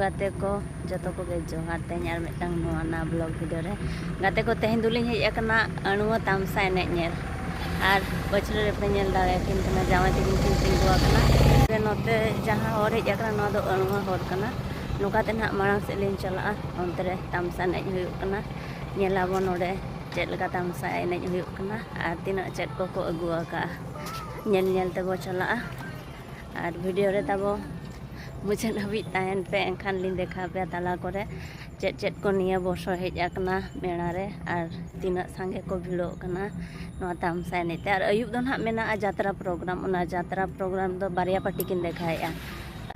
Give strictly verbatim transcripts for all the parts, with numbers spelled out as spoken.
ᱜᱟᱛᱮ ᱠᱚ ᱡᱚᱛᱚ ᱠᱚᱜᱮ ᱡᱚᱦᱟᱨ᱾ ᱛᱮᱦᱮᱧ ᱟᱨ ᱢᱤᱫᱴᱟᱝ ᱱᱚᱣᱟ ᱱᱟ ᱵᱞᱚᱜ ᱵᱷᱤᱰᱤᱭᱳ ᱨᱮ᱾ ᱜᱟᱛᱮ ᱠᱚ, ᱛᱮᱦᱮᱧ ᱫᱚᱞᱤᱧ ᱦᱮᱡ ᱟᱠᱟᱱᱟ ᱟᱹᱬᱩᱣᱟᱹ ᱛᱟᱢᱥᱟ ᱮᱱᱮᱡ ᱧᱮᱞ᱾ ᱟᱨ ᱯᱟᱹᱪᱷᱞᱟᱹ ᱨᱮᱯᱮ ᱧᱮᱞ ᱫᱟᱲᱮᱭᱟᱠᱤᱱ ᱠᱟᱱᱟ, ᱡᱟᱶᱟᱭ ᱛᱟᱹᱠᱤᱱ ᱠᱤᱱ ᱛᱤᱸᱜᱩ ᱟᱠᱟᱱᱟ᱾ ᱱᱚᱛᱮ ᱡᱟᱦᱟᱸ ᱦᱚᱨ ᱦᱮᱡ ᱟᱠᱟᱱᱟ, ᱱᱚᱣᱟ ᱫᱚ ᱟᱹᱬᱩᱣᱟᱹ ᱦᱚᱨ ᱠᱟᱱᱟ᱾ ᱱᱚᱝᱠᱟ ᱛᱮ ᱱᱟᱦᱟᱜ ᱢᱟᱲᱟᱝ ᱥᱮᱫ ᱞᱤᱧ ᱪᱟᱞᱟᱜᱼᱟ, ᱚᱱᱛᱮ ᱨᱮ ᱛᱟᱢᱥᱟ ᱮᱱᱮᱡ ᱦᱩᱭᱩᱜ ᱠᱟᱱᱟ᱾ ᱧᱮᱞᱟᱵᱚᱱ ᱱᱚᱰᱮ ᱪᱮᱫ ᱞᱮᱠᱟ ᱛᱟᱢᱥᱟ ᱮᱱᱮᱡ ᱦᱩᱭᱩᱜ ᱠᱟᱱᱟ ᱟᱨ ᱛᱤᱱᱟᱹᱜ ᱪᱮᱫ ᱠᱚᱠᱚ ᱟᱹᱜᱩ ᱟᱠᱟᱫᱼᱟ᱾ ᱧᱮᱞ ᱧᱮᱞ ᱛᱮᱵᱚ ᱪᱟᱞᱟᱜᱼᱟ᱾ ᱟᱨ ᱵᱷᱤᱰᱤᱭᱳ ᱨᱮ ᱛᱟᱵᱚ ᱢᱩᱪᱟᱹᱫ ᱦᱟᱹᱵᱤᱡ ᱛᱟᱦᱮᱱ ᱯᱮ, ᱮᱱᱠᱷᱟᱱ ᱞᱤᱧ ᱫᱮᱠᱷᱟᱣ ᱯᱮᱭᱟ ᱛᱟᱞᱟ ᱠᱚᱨᱮ ᱪᱮᱫ ᱪᱮᱫ ᱠᱚ ᱱᱤᱭᱟᱹ ᱵᱚᱨᱥᱚ ᱦᱮᱡ ᱟᱠᱟᱱᱟ ᱢᱮᱞᱟ ᱨᱮ ᱟᱨ ᱛᱤᱱᱟᱹᱜ ᱥᱟᱸᱜᱮ ᱠᱚ ᱵᱷᱤᱲᱚᱜ ᱠᱟᱱᱟ ᱱᱚᱣᱟ ᱛᱟᱢᱥᱟ ᱮᱱᱮᱡ ᱛᱮ᱾ ᱟᱨ ᱟᱹᱭᱩᱵ ᱫᱚ ᱱᱟᱦᱟᱜ ᱢᱮᱱᱟᱜᱼᱟ ᱡᱟᱛᱨᱟ ᱯᱨᱳᱜᱨᱟᱢ᱾ ᱚᱱᱟ ᱡᱟᱛᱨᱟ ᱯᱨᱳᱜᱨᱟᱢ ᱫᱚ ᱵᱟᱨᱭᱟ ᱯᱟᱹᱴᱤ ᱠᱤᱱ ᱫᱮᱠᱷᱟᱣᱮᱫᱼᱟ᱾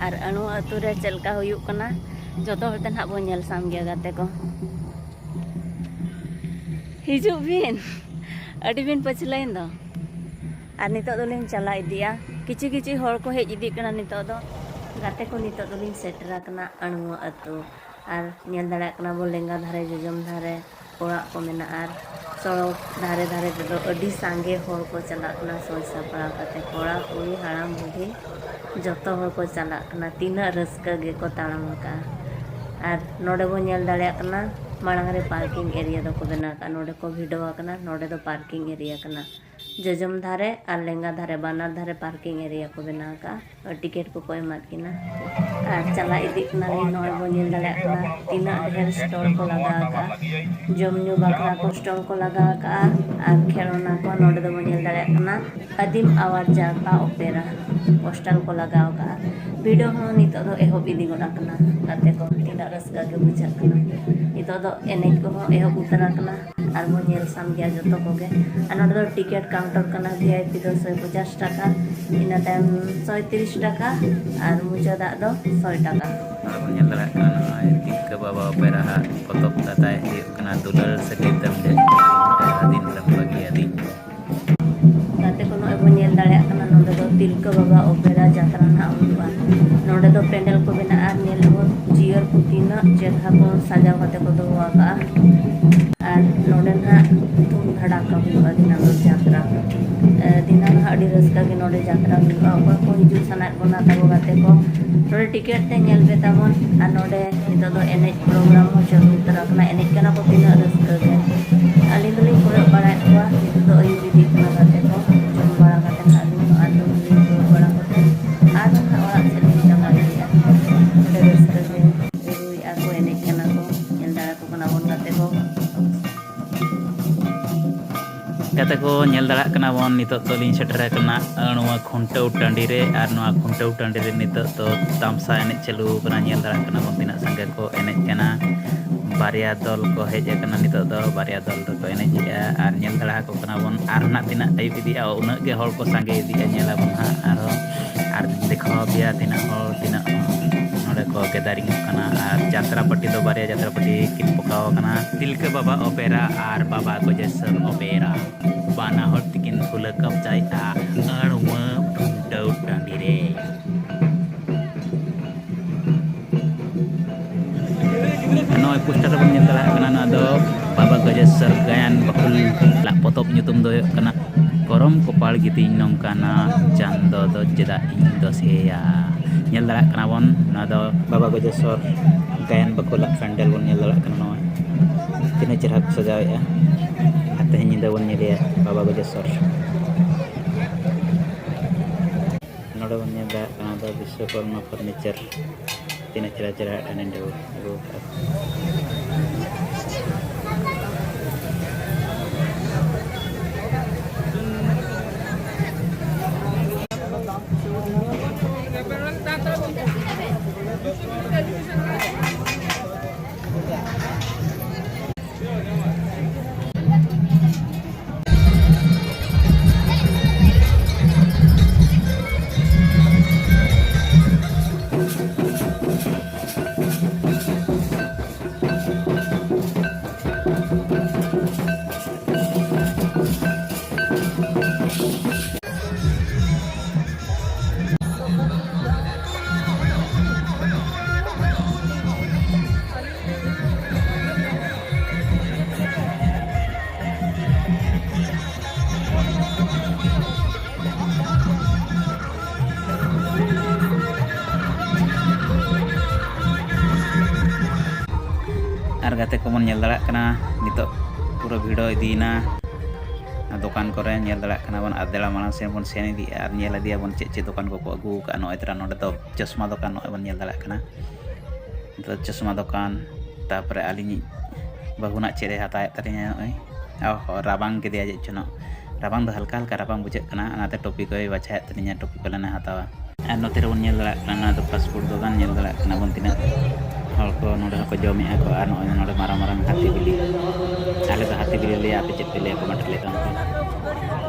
ᱟᱨ ᱟᱹᱬᱩ ᱟᱹᱛᱩ ᱨᱮ ᱪᱮᱫ ᱞᱮᱠᱟ ᱦᱩᱭᱩᱜ ᱠᱟᱱᱟ, ᱡᱚᱛᱚ ᱦᱚᱲ ᱛᱮ ᱱᱟᱦᱟᱜ ᱵᱚᱱ ᱧᱮᱞ ᱥᱟᱢᱜᱮᱭᱟ ᱜᱟᱛᱮ ᱠᱚ᱾ ᱦᱤᱡᱩᱜ ᱵᱤᱱ, ᱟᱹᱰᱤ ᱵᱤᱱ ᱯᱟᱹᱪᱷᱞᱟᱹᱭᱮᱱ ᱫᱚ᱾ ᱟᱨ ᱱᱤᱛᱚᱜ ᱫᱚᱞᱤᱧ ᱪᱟᱞᱟᱣ ᱤᱫᱤᱜᱼᱟ, ᱠᱤᱪᱷᱩ ᱠᱤᱪᱷᱩ ᱦᱚᱲ ᱠᱚ ᱦᱮᱡ ᱤᱫᱤᱜ ᱠᱟᱱᱟ ᱱᱤᱛᱚᱜ ᱫᱚ᱾ ᱜᱟᱛᱮ ᱠᱚ, ᱱᱤᱛᱚᱜ ᱫᱚᱞᱤᱧ ᱥᱮᱴᱮᱨ ᱟᱠᱟᱱᱟ ᱟᱹᱬᱩᱣᱟᱹ ᱟᱹᱛᱩ᱾ ᱟᱨ ᱧᱮᱞ ᱫᱟᱲᱮᱭᱟᱜ ᱠᱟᱱᱟ ᱵᱚᱱ, ᱞᱮᱸᱜᱟ ᱫᱷᱟᱨᱮ ᱡᱚᱡᱚᱢ ᱫᱷᱟᱨᱮ ᱚᱲᱟᱜ ᱠᱚ ᱢᱮᱱᱟᱜᱼᱟ᱾ ᱟᱨ ᱥᱚᱲᱚᱠ ᱫᱷᱟᱨᱮ ᱫᱷᱟᱨᱮ ᱛᱮᱫᱚ ᱟᱹᱰᱤ ᱥᱟᱸᱜᱮ ᱦᱚᱲ ᱠᱚ ᱪᱟᱞᱟᱜ ᱠᱟᱱᱟ, ᱥᱟᱡᱽ ᱥᱟᱯᱲᱟᱣ ᱠᱟᱛᱮ, ᱠᱚᱲᱟ ᱠᱩᱲᱤ ᱦᱟᱲᱟᱢ ᱵᱩᱰᱷᱤ ᱡᱚᱛᱚ ᱦᱚᱲ ᱠᱚ ᱪᱟᱞᱟᱜ ᱠᱟᱱᱟ᱾ ᱛᱤᱱᱟᱹᱜ ᱨᱟᱹᱥᱠᱟᱹ ᱜᱮᱠᱚ ᱛᱟᱲᱟᱢ ᱟᱠᱟᱫᱼᱟ᱾ ᱟᱨ ᱱᱚᱰᱮ ᱵᱚᱱ ᱧᱮᱞ ᱫᱟᱲᱮᱭᱟᱜ ᱠᱟᱱᱟ, ᱢᱟᱲᱟᱝ ᱨᱮ ᱯᱟᱨᱠᱤᱝ ᱮᱨᱤᱭᱟ ᱫᱚᱠᱚ ᱵᱮᱱᱟᱣ ᱟᱠᱟᱫᱼᱟ᱾ ᱱᱚᱰᱮ ᱠᱚ ᱵᱷᱤᱰᱟᱹᱣ ᱟᱠᱟᱱᱟ, ᱱᱚᱰᱮ ᱫᱚ ᱯᱟᱨᱠᱤᱝ ᱮᱨᱤᱭᱟ ᱠᱟᱱᱟ᱾ ᱡᱚᱡᱚᱢ ᱫᱷᱟᱨᱮ ᱟᱨ ᱞᱮᱸᱜᱟ ᱫᱷᱟᱨᱮ ᱵᱟᱱᱟᱨ ᱫᱷᱟᱨᱮ ᱯᱟᱨᱠᱤᱝ ᱮᱨᱤᱭᱟ ᱠᱚ ᱵᱮᱱᱟᱣ ᱟᱠᱟᱫᱼᱟ᱾ ᱴᱤᱠᱤᱴ ᱠᱚᱠᱚ ᱮᱢᱟᱫ ᱠᱤᱱᱟ᱾ ᱟᱨ ᱪᱟᱞᱟᱜ ᱤᱫᱤᱜ ᱠᱟᱱᱟᱞᱤᱧ, ᱱᱚᱜᱼᱚᱭ ᱵᱚᱱ ᱧᱮᱞ ᱫᱟᱲᱮᱭᱟᱜ ᱠᱟᱱᱟ ᱛᱤᱱᱟᱹᱜ ᱰᱷᱮᱨ ᱥᱴᱚᱞ ᱠᱚ ᱞᱟᱜᱟᱣ ᱟᱠᱟᱫᱼᱟ᱾ ᱡᱚᱢ ᱧᱩ ᱵᱟᱠᱷᱨᱟ ᱠᱚ ᱥᱴᱚᱞ ᱠᱚ ᱞᱟᱜᱟᱣ ᱟᱠᱟᱫᱼᱟ᱾ ᱟᱨ ᱠᱷᱮᱞᱚᱱᱟ ᱠᱚ ᱱᱚᱰᱮ ᱫᱚᱵᱚᱱ ᱧᱮᱞ ᱫᱟᱲᱮᱭᱟᱜ ᱠᱟᱱᱟ᱾ ᱟᱹᱫᱤᱢ ᱟᱣᱟᱨ ᱡᱟᱨᱯᱟ ᱚᱯᱮᱨᱟ ᱯᱳᱥᱴᱟᱨ ᱠᱚ ᱞᱟᱜᱟᱣ ᱟᱠᱟᱫᱼᱟ᱾ ᱵᱷᱤᱰᱤᱭᱳ ᱦᱚᱸ ᱱᱤᱛᱚᱜ ᱫᱚ ᱮᱦᱚᱵ ᱤᱫᱤ ᱜᱚᱫ ᱟᱠᱟᱱᱟ᱾ ᱜᱟᱛᱮ ᱠᱚ, ᱛᱤᱱᱟᱹᱜ ᱨᱟᱹᱥᱠᱟᱹ ᱜᱮ ᱵᱩᱡᱷᱟᱹᱜ ᱠᱟᱱᱟ᱾ ᱱᱤᱛᱚᱜ ᱫᱚ ᱮᱱᱮᱡ ᱠᱚᱦᱚᱸ ᱮᱦᱚᱵ ᱩᱛᱟᱹᱨ ᱟᱠᱟᱱᱟ᱾ ᱟᱨ ᱵᱚᱱ ᱧᱮᱞ ᱥᱟᱢᱜᱮᱭᱟ ᱡᱚᱛᱚ ᱠᱚᱜᱮ᱾ ᱟᱨ ᱱᱚᱰᱮ ᱫᱚ ᱴᱤᱠᱤᱴ ᱠᱟᱣᱩᱱᱴᱟᱨ ᱠᱟᱱᱟ, ᱵᱷᱤ ᱟᱭ ᱯᱤ ᱫᱚ ᱥᱚᱭ ᱯᱚᱪᱟᱥ ᱴᱟᱠᱟ, ᱤᱱᱟᱹ ᱛᱟᱭᱚᱢ ᱥᱚᱭ ᱛᱤᱨᱤᱥ ᱴᱟᱠᱟ ᱟᱨ ᱢᱩᱪᱟᱹᱫᱟᱜ ᱫᱚ ᱥᱚᱭ ᱴᱟᱠᱟ᱾ ᱟᱨ ᱵᱚᱱ ᱧᱮᱞ ᱫᱟᱲᱮᱭᱟᱜ ᱠᱟᱱᱟ ᱱᱚᱜᱼᱚᱭ ᱛᱤᱞᱠᱟᱹ ᱵᱟᱵᱟ ᱚᱯᱮᱨᱟ ᱦᱟᱜ ᱯᱚᱛᱚᱵ ᱛᱟᱛᱟᱭ ᱦᱩᱭᱩᱜ ᱠᱟᱱᱟ ᱫᱩᱞᱟᱹᱲ ᱥᱮ ᱯᱨᱤᱛᱚᱢ ᱡᱟᱹᱥᱛᱤ ᱫᱤᱱ ᱨᱮᱢ ᱵᱟᱹᱜᱤᱭᱟᱫᱤᱧ᱾ ᱜᱟᱛᱮ ᱠᱚ, ᱱᱚᱜᱼᱚᱭ ᱵᱚᱱ ᱧᱮᱞ ᱫᱟᱲᱮᱭᱟᱜ ᱠᱟᱱᱟ, ᱱᱚᱰᱮ ᱫᱚ ᱛᱤᱞᱠᱟᱹ ᱵᱟᱵᱟ ᱚᱯᱮᱨᱟ ᱡᱟᱛᱨᱟ ᱱᱟᱦᱟᱜ ᱦᱩᱭᱩᱜᱼᱟ᱾ ᱱᱚᱰᱮ ᱫᱚ ᱯᱮᱱᱰᱮᱞ ᱠᱚ ᱢᱮᱱᱟᱜᱼᱟ, ᱟᱨ ᱧᱮᱞ ᱟᱵᱚᱱ ᱪᱤᱭᱟᱹᱨ ᱠᱚ ᱛᱤᱱᱟᱹᱜ ᱪᱮᱦᱨᱟ ᱠᱚ ᱥᱟᱡᱟᱣ ᱠᱟᱛᱮ ᱠᱚ ᱫᱚᱦᱚ ᱟᱠᱟᱫᱼᱟ᱾ ᱟᱨ ᱱᱚᱰᱮ ᱱᱟᱦᱟᱜ ᱫᱷᱩᱢ ᱫᱷᱟᱲᱟᱠᱟ ᱦᱩᱭᱩᱜᱼᱟ ᱫᱷᱤᱱᱟᱝ ᱫᱚ ᱡᱟᱛᱨᱟ᱾ ᱮ, ᱫᱷᱤᱱᱟᱝ ᱱᱟᱦᱟᱜ ᱟᱹᱰᱤ ᱨᱟᱹᱥᱠᱟᱹ ᱱᱚᱰᱮ ᱡᱟᱛᱨᱟ ᱦᱩᱭᱩᱜᱼᱟ᱾ ᱚᱠᱚᱭ ᱠᱚ ᱦᱤᱡᱩᱜ ᱥᱟᱱᱟᱭᱮᱫ ᱵᱚᱱᱟ ᱛᱟᱵᱚ ᱜᱟᱛᱮ ᱠᱚ, ᱱᱚᱰᱮ ᱴᱤᱠᱤᱴ ᱛᱮ ᱧᱮᱞ ᱯᱮ ᱛᱟᱵᱚᱱ᱾ ᱟᱨ ᱱᱚᱰᱮ ᱱᱤᱛᱚᱜ ᱫᱚ ᱮᱱᱮᱡ ᱯᱨᱳᱜᱨᱟᱢ ᱦᱚᱸ ᱪᱟᱹᱞᱩ ᱩᱛᱟᱹᱨ ᱟᱠᱟᱱᱟ᱾ ᱮᱱᱮᱡ ᱠᱟᱱᱟ ᱠᱚ ᱛᱤᱱᱟᱹᱜ ᱨᱟᱹᱥᱠᱟᱹ ᱜᱮ᱾ ᱟᱹᱞᱤᱧ ᱫᱚᱞᱤᱧ ᱠᱚᱭᱚᱜ ᱵᱟᱲᱟᱭᱮᱫ ᱠᱚᱣᱟ᱾ ᱱᱤᱛᱚᱜ ᱫᱚ ᱟᱹᱭᱩᱵ ᱤᱫᱤᱜ ᱠᱟᱱᱟ ᱜᱟᱛᱮ ᱠᱚ᱾ ᱡᱚᱢ ᱵᱟᱲᱟ ᱠᱟᱛᱮ ᱱᱟᱦᱟᱜ ᱞᱤᱧ ᱟᱨ ᱞᱤᱧ ᱨᱩᱣᱟᱹᱲ ᱵᱟᱲᱟ ᱠᱟᱛᱮ ᱟᱨᱦᱚᱸ ᱱᱟᱦᱟᱜ ᱚᱲᱟᱜ ᱥᱮᱫ ᱞᱤᱧ ᱪᱟᱞᱟᱣ ᱤᱫᱤᱜᱼᱟ᱾ ᱟᱹᱰᱤ ᱨᱟᱹᱥᱠᱟᱹ ᱜᱮ ᱨᱩᱭᱮᱫᱼᱟ ᱠᱚ, ᱮᱱᱮᱡ ᱠᱟᱱᱟ ᱠᱚ᱾ ᱧᱮᱞ ᱫᱟᱲᱮ ᱠᱚ ᱠᱟᱱᱟ ᱵᱚᱱ ᱜᱟᱛᱮ ᱠᱚ᱾ ᱜᱟᱛᱮ ᱠᱚ, ᱧᱮᱞ ᱫᱟᱲᱮᱭᱟᱜ ᱠᱟᱱᱟ ᱵᱚᱱ, ᱱᱤᱛᱚᱜ ᱫᱚᱞᱤᱧ ᱥᱮᱴᱮᱨ ᱟᱠᱟᱱᱟ ᱟᱹᱲᱩᱣᱟᱹ ᱠᱷᱩᱱᱴᱟᱹᱣ ᱴᱟᱺᱰᱤ ᱨᱮ᱾ ᱟᱨ ᱱᱚᱣᱟ ᱠᱷᱩᱱᱴᱟᱹᱣ ᱴᱟᱺᱰᱤ ᱨᱮ ᱱᱤᱛᱚᱜ ᱫᱚ ᱛᱟᱢᱥᱟ ᱮᱱᱮᱡ ᱪᱟᱹᱞᱩ ᱟᱠᱟᱱᱟ᱾ ᱧᱮᱞ ᱫᱟᱲᱮᱭᱟᱜ ᱠᱟᱱᱟ ᱵᱚᱱ ᱛᱤᱱᱟᱹᱜ ᱥᱟᱸᱜᱮ ᱠᱚ ᱮᱱᱮᱡ ᱠᱟᱱᱟ᱾ ᱵᱟᱨᱭᱟ ᱫᱚᱞ ᱠᱚ ᱦᱮᱡ ᱟᱠᱟᱱᱟ ᱱᱤᱛᱚᱜ ᱫᱚ, ᱵᱟᱨᱭᱟ ᱫᱚᱞ ᱨᱮᱠᱚ ᱮᱱᱮᱡᱮᱜᱼᱟ᱾ ᱟᱨ ᱧᱮᱞ ᱫᱟᱲᱮ ᱟᱠᱚ ᱠᱟᱱᱟ ᱵᱚᱱ, ᱟᱨ ᱱᱟᱜ ᱛᱤᱱᱟᱹᱜ ᱟᱹᱭᱩᱵ ᱤᱫᱤᱜᱼᱟ, ᱩᱱᱟᱹᱜ ᱜᱮ ᱦᱚᱲ ᱠᱚ ᱥᱟᱸᱜᱮ ᱤᱫᱤᱜᱼᱟ᱾ ᱧᱮᱞ ᱟᱵᱚᱱ ᱦᱟᱸᱜ ᱟᱨᱦᱚᱸ, ᱟᱨ ᱫᱮᱠᱷᱟᱣ ᱟᱯᱮᱭᱟ ᱛᱤᱱᱟᱹᱜ ᱦᱚᱲ, ᱛᱤᱱᱟᱹᱜ ᱱᱚᱰᱮ ᱠᱚ ᱜᱮᱫᱟᱨᱤᱝᱚᱜ ᱠᱟᱱᱟ᱾ ᱟᱨ ᱡᱟᱛᱨᱟ ᱯᱟᱹᱴᱤ ᱫᱚ ᱵᱟᱨᱭᱟ ᱡᱟᱛᱨᱟ ᱯᱟᱹᱴᱤ ᱠᱤᱱ ᱯᱚᱠᱟᱣ ᱟᱠᱟᱱᱟ, ᱛᱤᱞᱠᱟᱹ ᱵᱟᱵᱟ ᱚᱯᱮᱨᱟ ᱟᱨ ᱵᱟᱵᱟ ᱜᱚᱡᱮᱥᱚᱨ ᱚᱯᱮᱨᱟ᱾ ᱵᱟᱱᱟ ᱦᱚᱲ ᱛᱤᱠᱤᱱ ᱠᱷᱩᱞᱟᱹ ᱠᱟᱯᱪᱟᱭᱮᱫᱼᱟ ᱟᱹᱲᱩᱣᱟᱹ ᱠᱷᱩᱱᱴᱟᱹᱣ ᱴᱟᱺᱰᱤ ᱨᱮ᱾ ᱱᱚᱜᱼᱚᱭ ᱯᱳᱥᱴᱟᱨ ᱨᱮᱵᱚᱱ ᱧᱮᱞ ᱫᱟᱲᱮᱭᱟᱜ ᱠᱟᱱᱟ, ᱱᱚᱣᱟ ᱫᱚ ᱵᱟᱵᱟ ᱜᱚᱡᱮᱥᱚᱨ ᱜᱟᱭᱟᱱ ᱵᱟᱠᱷᱳᱞ ᱟᱜ ᱯᱚᱛᱚᱵ ᱧᱩᱛᱩᱢ ᱫᱚ ᱦᱩᱭᱩᱜ ᱠᱟᱱᱟ ᱠᱚᱨᱚᱢ ᱠᱚᱯᱟᱲ ᱜᱤᱛᱤᱧ ᱱᱚᱝᱠᱟᱱᱟ, ᱪᱟᱸᱫᱚ ᱫᱚ ᱪᱮᱫᱟᱜ ᱤᱧ ᱫᱚᱥᱮᱭᱟ᱾ ᱧᱮᱞ ᱫᱟᱲᱮᱭᱟᱜ ᱠᱟᱱᱟ ᱵᱚᱱ, ᱱᱚᱣᱟ ᱫᱚ ᱵᱟᱵᱟ ᱜᱚᱡᱮᱥᱚᱨ ᱜᱟᱭᱟᱱ ᱵᱟᱠᱷᱳᱞᱟᱜ ᱯᱮᱱᱰᱮᱞ ᱵᱚᱱ ᱧᱮᱞ ᱫᱟᱲᱮᱭᱟᱜ ᱠᱟᱱᱟ᱾ ᱱᱚᱜᱼᱚᱭ ᱛᱤᱱᱟᱹᱜ ᱪᱮᱦᱨᱟ ᱠᱚ ᱥᱟᱡᱟᱣᱮᱫᱼᱟ, ᱟᱨ ᱛᱮᱦᱮᱧ ᱧᱤᱫᱟᱹ ᱵᱚᱱ ᱧᱮᱞᱮᱭᱟ ᱵᱟᱵᱟ ᱜᱚᱡᱮᱥᱚᱨ᱾ ᱱᱚᱰᱮ ᱵᱚᱱ ᱧᱮᱞ ᱫᱟᱲᱮᱭᱟᱜ ᱠᱟᱱᱟ ᱫᱚ ᱵᱤᱥᱥᱚᱠᱚᱨᱢᱟ ᱯᱷᱟᱨᱱᱤᱪᱟᱨ᱾ ᱛᱤᱱᱟᱹᱜ ᱪᱮᱦᱨᱟ ᱪᱮᱦᱨᱟ ᱢᱤᱫᱴᱟᱝ ᱱᱚᱰᱮ ᱟᱹᱜᱩ ᱟᱠᱟᱫ᱾ ᱜᱟᱛᱮ ᱠᱚᱵᱚᱱ ᱧᱮᱞ ᱫᱟᱲᱮᱭᱟᱜ ᱠᱟᱱᱟ, ᱱᱤᱛᱚᱜ ᱯᱩᱨᱟᱹ ᱵᱷᱤᱲ ᱤᱫᱤᱭᱮᱱᱟ᱾ ᱟᱨ ᱫᱚᱠᱟᱱ ᱠᱚᱨᱮ ᱧᱮᱞ ᱫᱟᱲᱮᱭᱟᱜ ᱠᱟᱱᱟ ᱵᱚᱱ, ᱟᱨ ᱫᱮᱞᱟ ᱢᱟᱲᱟᱝ ᱥᱮᱱ ᱵᱚᱱ ᱥᱮᱱ ᱤᱫᱤᱜᱼᱟ ᱟᱨ ᱧᱮᱞ ᱤᱫᱤᱭᱟᱵᱚᱱ ᱪᱮᱫ ᱪᱮᱫ ᱫᱚᱠᱟᱱ ᱠᱚᱠᱚ ᱟᱹᱜᱩ ᱟᱠᱟᱫᱼᱟ᱾ ᱱᱚᱜᱼᱚᱭ ᱛᱚᱨᱟ ᱱᱚᱰᱮ ᱫᱚ ᱪᱚᱥᱢᱟ ᱫᱚᱠᱟᱱ ᱱᱚᱜᱼᱚᱭ ᱵᱚᱱ ᱧᱮᱞ ᱫᱟᱲᱮᱭᱟᱜ ᱠᱟᱱᱟ᱾ ᱱᱤᱛᱚᱜ ᱪᱚᱥᱢᱟ ᱫᱚᱠᱟᱱ, ᱛᱟᱨᱯᱚᱨᱮ ᱟᱹᱞᱤᱧᱤᱡ ᱵᱟᱹᱦᱩ ᱱᱟᱜ ᱪᱮᱫ ᱮ ᱦᱟᱛᱟᱣᱮᱫ ᱛᱟᱹᱞᱤᱧᱟ ᱱᱚᱜᱼᱚᱭ᱾ ᱚ ᱦᱚᱸ, ᱨᱟᱵᱟᱝ ᱠᱮᱫᱮᱭᱟ ᱪᱮᱫ ᱪᱚ ᱱᱟᱜ᱾ ᱨᱟᱵᱟᱝ ᱫᱚ ᱦᱟᱞᱠᱟ ᱦᱟᱞᱠᱟ ᱨᱟᱵᱟᱝ ᱵᱩᱡᱷᱟᱹᱜ ᱠᱟᱱᱟ, ᱚᱱᱟᱛᱮ ᱴᱩᱯᱤ ᱠᱚᱭ ᱵᱟᱪᱷᱟᱭᱮᱫ ᱛᱟᱹᱞᱤᱧᱟ, ᱴᱩᱯᱤ ᱯᱟᱞᱮᱱ ᱮ ᱦᱟᱛᱟᱣᱟ᱾ ᱟᱨ ᱱᱚᱛᱮ ᱨᱮᱵᱚᱱ ᱧᱮᱞ ᱫᱟᱲᱮᱭᱟᱜ ᱠᱟᱱᱟ, ᱱᱚᱣᱟ ᱫᱚ fast food ᱫᱚᱠᱟᱱ, ᱧᱮᱞ ᱫᱟᱲᱮᱭᱟᱜ ᱠᱟᱱᱟ ᱵᱚᱱ ᱛᱤᱱᱟᱹᱜ ᱦᱚᱲ ᱠᱚ ᱱᱚᱰᱮ ᱦᱚᱸᱠᱚ ᱡᱚᱢᱮᱫᱼᱟ ᱠᱚ᱾ ᱟᱨ ᱱᱚᱜᱼᱚᱭ ᱱᱚᱰᱮ ᱢᱟᱨᱟᱝ ᱢᱟᱨᱟᱝ ᱦᱟᱹᱛᱤ ᱵᱤᱞᱤ, ᱟᱞᱮ ᱫᱚ ᱦᱟᱹᱛᱤ ᱵᱤᱞᱤ ᱞᱟᱹᱭᱟ, ᱟᱯᱮ ᱪᱮᱫ ᱯᱮ ᱞᱟᱹᱭᱟ? comment ᱨᱮ ᱞᱟᱹᱭ ᱛᱟᱵᱚᱱ ᱯᱮ᱾